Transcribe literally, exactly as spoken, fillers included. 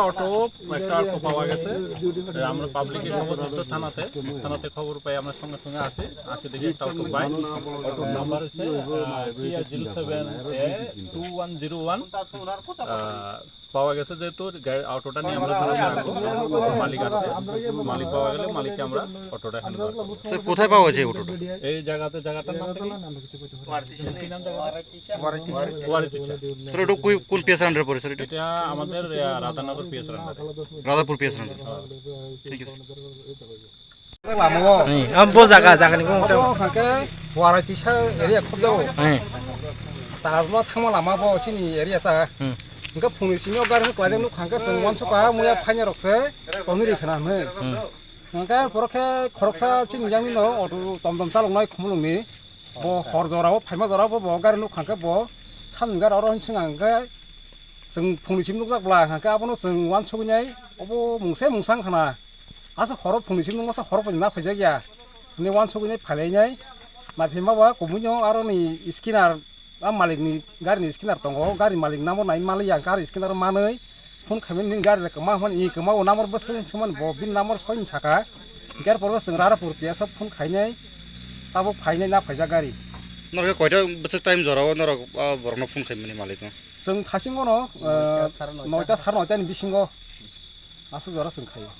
অটো, একটা অটো পাওয়া গেছে। আমরা পাবলিকে খবর দিচ্ছি থানাতে, থানাতে খবর পাই আমরা সঙ্গে সঙ্গে আসি, আসি দেখি একটা অটো পাই। অটোর নাম্বার হচ্ছে টিআর জিরো সেভেন এ টু ওয়ান জিরো ওয়ান। পাওয়া গেছে যেহেতু গাড়ি, অটোটা নিয়ে আমরা থানাতে আসবো। মালিক আছে, মালিক পাওয়া গেলে মালিককে আমরা অটোটা হ্যান্ড ওভার করবো। স্যার, কোথায় পাওয়া গেছে এই অটোটা? এই জায়গাতে, জায়গাটার নাম কি? কি নাম জায়গাটা? ওয়ারিতিশা। স্যার, ওটা কোন পিএস আন্ডারে পড়ে স্যার এটা? এটা আমাদের রাধানগর পিএস আন্ডারে। রাধাপুর পিএস আন্ডারে। ঠিক আছে। Lama o. Ang bo jaga, jaga ni bo. Abo hwnkhe Warai tisa area khobjago. Tajma thangma lama bo chini area ta. Hwnkhe phungni simi o gari kwlaijak nuk hwnkhe chwng uansukha muya phaina rok se tonwi ri khna hwnwi. Hwnkhe borok khe khoroksa chini jagani no auto tomtom chaloknai khumulungni. Bo hor jora o phaima jora o bo gari nuk hwnkhe bo samni gari oro hinwi swnga hwnkhe chwng phungni simi nukjak bwla hwnkhe abono chwng uansuknai obo mungsa mungsa wngkhana. Aswk horo phungni simi nukmasa horo bai na phaijak ya hinwi uansuknai phailainai. Naiphaima ba kubui no aroni scanner a malik ni gari ni scanner tongo, gari malik number nai maliya gari scanner manwi phone khaimani nini gari le kwma hwnmani i kwma o number bwswk swngmani bo bini number soi ni saka. Hwnkhe arpore chwng Rarapur P S o phone khainai, tabuk phainai na phaijak gari. Norok koita bwswk time jora o norok a borokno phone khaimani malik no? Chwng thasing ono, ah, noita sare noita ni bisingo aswk jora chwng khaio.